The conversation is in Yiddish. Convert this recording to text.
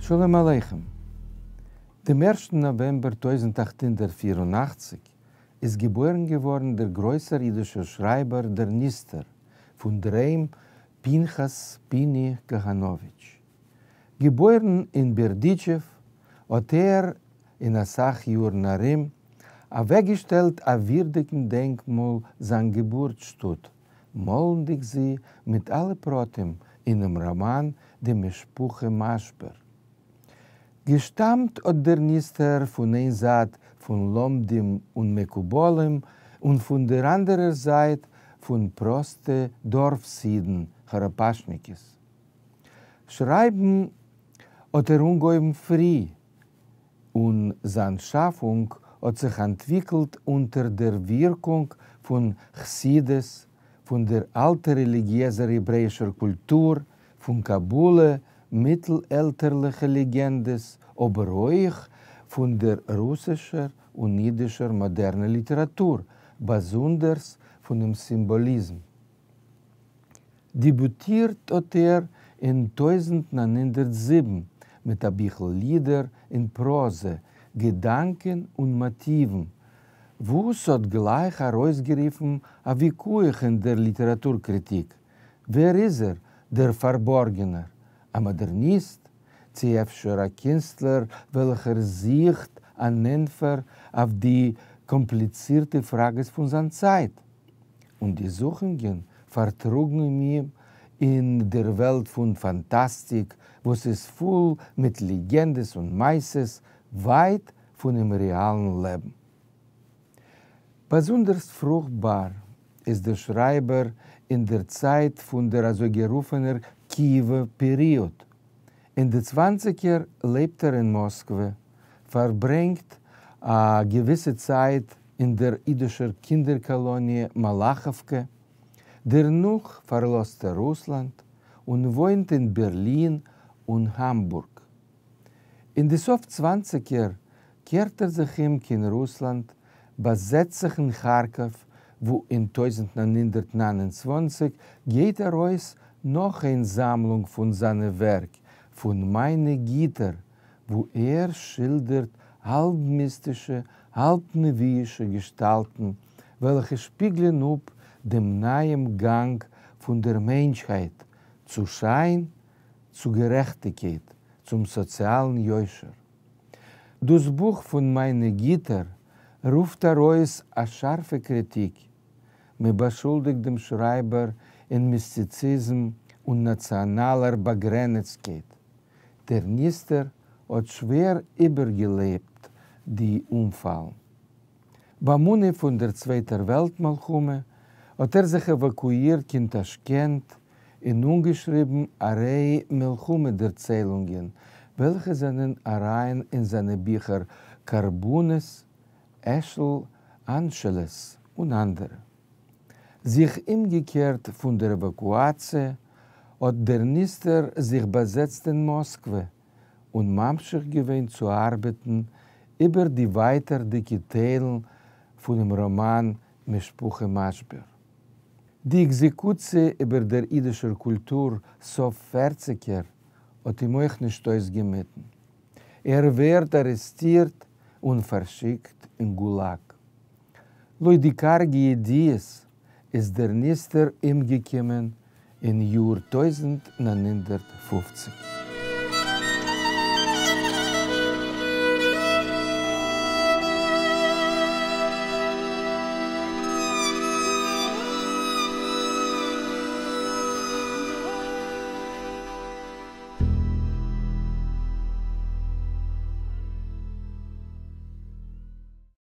שלום עליכם. דעם ערשטן נאוועמבער 1884 איז געבוירן געווארן דער גרויסער אידישער שרייבער דער נסתר פון דער היים פנחס פיני קאהאנאוויטש. געבוירן אין בערדיטשעוו האט ער אין אסאך יארן ארום אוועקגעשטעלט א ווירדיגן דענקמאל זיין געבורט-שטאט, מאלנדיג זי מיט אלע פרטים אינעם ראמאן די משפחה מאשבער. געשטאמט האט דער נסתר פון איין זייט פון לומדים און מקובלים און פון דער אנדערער זייט פון פראסטע דארפס-אידן האראפאשניקעס. שרייבן האט ער אנגעהויבן פרי, און זיין שאפונג האט זיך אנטוויקלט אונטער דער ווירקונג פון חסידות, פון דער אלטער רעליגיעזער העברעאישער קולטור, פון קבלה, מיטלעלטערליכע לעגענדעס, אבער אויך פון דער רוסישער און אידישער מאדערנער ליטעראטור, באזונדערס פונעם סימבאליזם. דעביוטירט האט ער אין 1907 מיט א ביכל לידער אין פראזע, געדאנקען און מאטיוון, וואס האט גלייך ארויסגערופן א וויכוח אין דער ליטעראטור-קריטיק, ווער איז ער, דער פארבארגענער? א מאדערניסט? צי אפשר א קינסטלער וועלכער זוכט אן ענטפער אויף די קאמפליצירטע פראגעס פון זיין צייט? און די זוכונגען פארטראגן אים אין דער וועלט פון פאנטאסטיק וואס איז פול מיט לעגענדעס און מעשות ווייט פונעם רעאלן לעבן. באזונדערס פרוכטבאר איז דער שרייבער אין דער צייט פון דער אזויגערופענער קיעווער פעריאד. אין די צוואנציגער לעבט ער אין מאסקווע, פארברענגט א געוויסע צייט אין דער אידישער קינדער-קאלאניע מאלאכאווקע, דערנאך פארלאזט ער רוסלאנד און וואוינט אין בערלין און האמבורג. אין די סוף צוואנציגער קערט ער זיך אום קיין רוסלאנד, באזעצט זיך אין כארקאוו, וואו אין 1929 גייט ארויס נאך איין זאמלונג פון זיינע ווערק, פון מיינע גיטער, וואו ער שילדערט האלב-מיסטישע, האלב-נביאישע געשטאלטן, וועלכע שפיגלען אפ דעם נייעם גאנג פון דער מענטשהייט צו שיין, צו גערעכטיגקייט, צום סאציאלן יושר. דאס בוך פון מיינע גיטער רופט ארויס א שארפע קריטיק, מען באשולדיגט דעם שרייבער אין מיסטיציזם און נאציאנאלער באגרעניצטקייט. דער נסתר האט שווער איבערגעלעבט די אנפאלן. ביים אנהייב פון דער צווייטער וועלט מלחמה האט ער זיך עוואקואירט קיין טאשקענט און אנגעשריבן א ריי מלחמה דערציילונגען וועלכע זענען אריין אין זיינע ביכער קרבנות, אשל אנשלס און אנדערע. זיך אומגעקערט פון דער עוואקואציע האט דער נסתר זיך באזעצט אין מאסקווע און ממשיך געווען צו ארבעטן איבער די ווייטערדיגע טיילן פונעם ראמאן משפחה מאשבער. די עקזעקוציע איבער דער אידישער קולטור סוף פערציגער האט אים אויך נישט אויסגעמיטן. ער ווערט ארעסטירט און פארשיקט אין גולאג. לויט די קארגע ידיעות איז דער נסתר אומגעקומען אין יאר 1950.